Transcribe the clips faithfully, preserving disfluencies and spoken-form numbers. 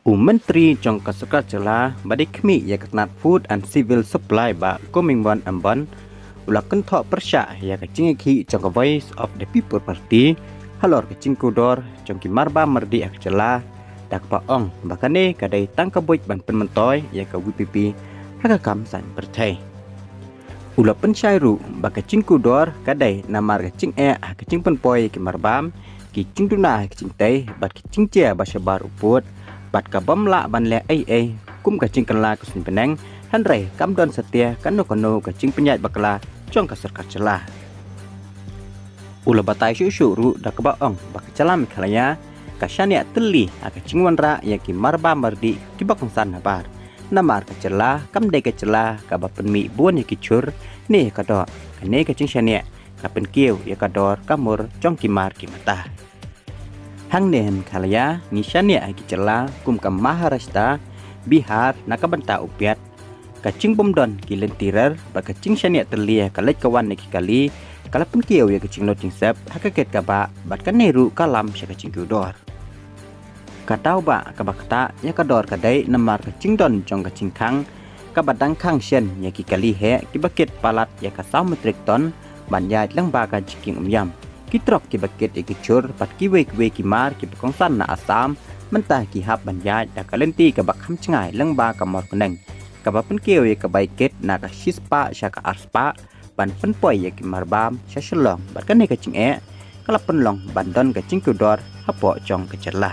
U Myntri jong ka Sorkar Jylla ba dei khmih ïa ka tnat Food and Civil Supply, Bah Comingone Ymbon, u la kynthoh pyrshah ïa ka jingïakhih jong ka Voice of the People Party halor ka jingkiew dor jong ki marbam mardih ha ka jylla, da kaba ong ba kane ka dei tang ka buit ban pynmyntoi ïa ka VPP ha ka kam saiñ pyrthei. U la pynshai ruh ba ka jingkiew dor ka dei namar ka jingeh ha ka jingpynpoi ïa ki marbam, ki jingduna ha ka jingtei bad ki jingjia ba shabar u pud, bad ka bym lah ban leh ei ei kum ka jingkylla ka suiñ bneng, hynrei kam don satia kano kano ka jingpynïaid bakla jong ka Sorkar Jylla. U la batai shuh shuh ruh da kaba ong ba ka jylla Meghalaya ka shaniah tylli ha ka jingwanrah ïa ki marbam mardih kiba kongsan nabar. Namar ka jylla kam dei ka jylla kaba pynmih bun ïa ki jhur ne ïa ka doh, kane ka jingshaniah ka pynkiew ïa ka dor ka mur jong ki mar ki mata. Hangne ha Meghalaya ngi shaniah ha ki jylla kum ka Maharashtra, Bihar na ka bynta u piat. Ka jingbymdon ki lynti rer bad ka jingshaniah tylli ha ka leit ka wan ïa ki kali ka la pynkiew ïa ka jinglut jingsep ha ka kit ka bah, bad kane ruh ka lam sha ka jingkiew dor. Ka daw ba kaba ktah ïa ka dor ka dei namar ka jingdon jong ka jingkhang kaba dang khang shen ïa ki kali heh kiba kit palat ïa ka saw metric ton ban ïaid lyngba ka jingkieng umïam. Ki trok kiba kit ïa ki jhur bad kiwei kiwei ki mar kiba kongsan na Assam mynta ki hap ban ïaid da ka lynti kaba kham jngai lyngba ka mor khneng, kaba pynkiew ïa ka bai kit na ka shispah sha ka arspah ban pynpoi ïa ki marbam sha Shillong, bad kane ka jingeh ka la pynlong ban don ka jingkiew dor hapoh jong ka jylla.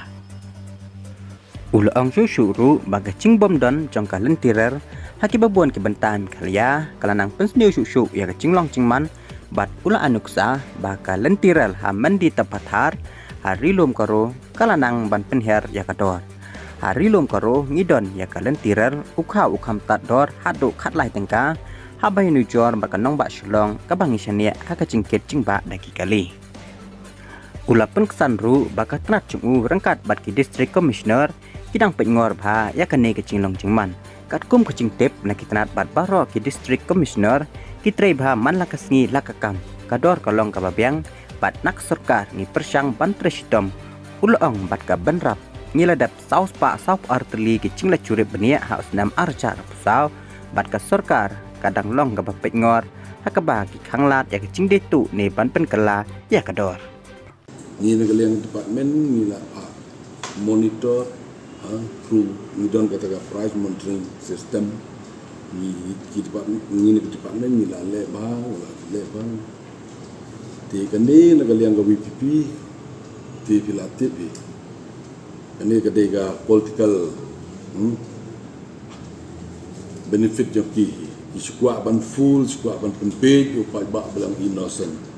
U la ong shuh shuh ruh ba ka jingbymdon jong ka lynti rer ha kiba bun ki bynta ha Meghalaya ka la nang pynsniew shuh shuh ïa ka jinglong jingman, bad u la ai nuksa ba ka lynti rer ha Menditabad ha Ri Lum Garo ka la nang ban pynhiar ïa ka dor. Ha Ri Lum Garo ngi don ïa ka lynti rer u khaw u kham tad dor haduh khatlai tyngka, haba ïanujor bad ka nongbah Shillong kaba ngi shaniah ha ka jingkit jingbah da ki kali. U la pynksan ruh ba ka tnat jong u ryngkat bad ki District Commissioner ki dang peitngor bha ïa kane ka jinglong jingman. Katkum ka jingtip na ki tnat bad baroh ki District Commissioner, ki trei bha man la ka sngi la ka kam, ka dor ka long kaba biang, bad na ka sorkar ngi pyrshang ban trei shitom. U la ong bad ka bynrap ngi la dep saw spah saw phew ar tylli ki jingleit jurip bniah ha u snem ar hajar arphew saw, bad ka sorkar ka dang long kaba peitngor ha kaba ki khanglad ïa ka jingdei tuh ne ban pynkylla ïa ka dor. Ngi na ka liang department ngi la, ah, monitor, ha, through ngi don kata ka price monitoring system. Ngi ki department, ngi na ka department ngi la leh bha, la leh bha. Te kane na ka liang ka VPP, te phi la tip hi. Kane ka dei ka political, hmm, benefit jong ki. Ki shu kwah ban fool, shu kwah ban pynpeit u paidbah ba long innocent.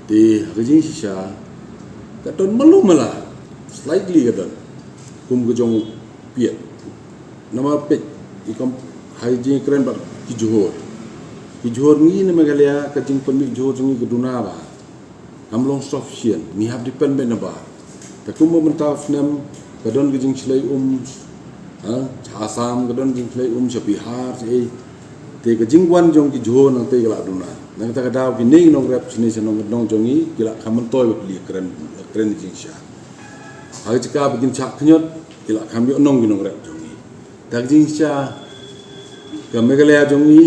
Te ha ka jingshisha ka don malu mala, slightly ka don kum ka jong u piat. Namar peit i kam ha ka jingkren bad ki jhur. Ki jhur ngi na Meghalaya ka jingpynmih jhur jong ngi ka duna bha. Kam long sufficient, ngi hap depend beit na bar. Te kumba mynta u snem ka don ka jingshlei um, ha, sha Assam ka don jingshlei um, sha Bihar, sha ei. Te ka jingwan jong ki jhur nangtei ka la duna. Na kata ka daw kine ki nongrep shane sha nong, nong jong ngi ki la kham myntoi ba phi ïa kren, kren jingshisha. Ha ka jaka ba kin shah khñiot ki la kham ïoh nong ki nongrep jong ngi. Te ka jingshisha ka Meghalaya jong ngi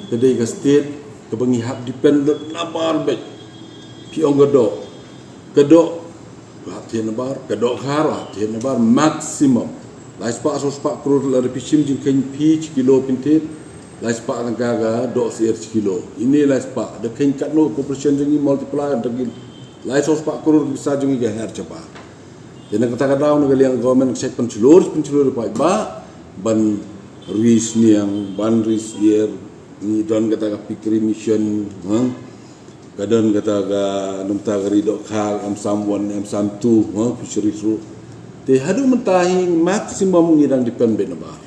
ka dei ka state kaba ngi hap depend lut na bar beit. Phi ong ka doh, ka doh hap thied na bar, ka dohkha hap thied na bar maximum. Lai spah saw spah klur lada phi shim jingkheiñ phi shi kilo phin thied, lai spah tyngka ka doh syiar shi kilo. Ine lai spah, da kheiñ katno ka population jong ngi multiply da ki lai saw spah klur ka pisa jong ngi ka her shabar. Te na kata ka daw na ka liang government ka shait pynshlur, pynshlur ïa u paidbah ban ri sniang, ban ri syiar, ngi don kata ka pickery mission, ha? Ka don kata ka, namar kata ka ri dohkha, M sam one, M sam two, ha? Fisheries ruh. Te haduh mynta hi maximum ngi dang depend beit na bar.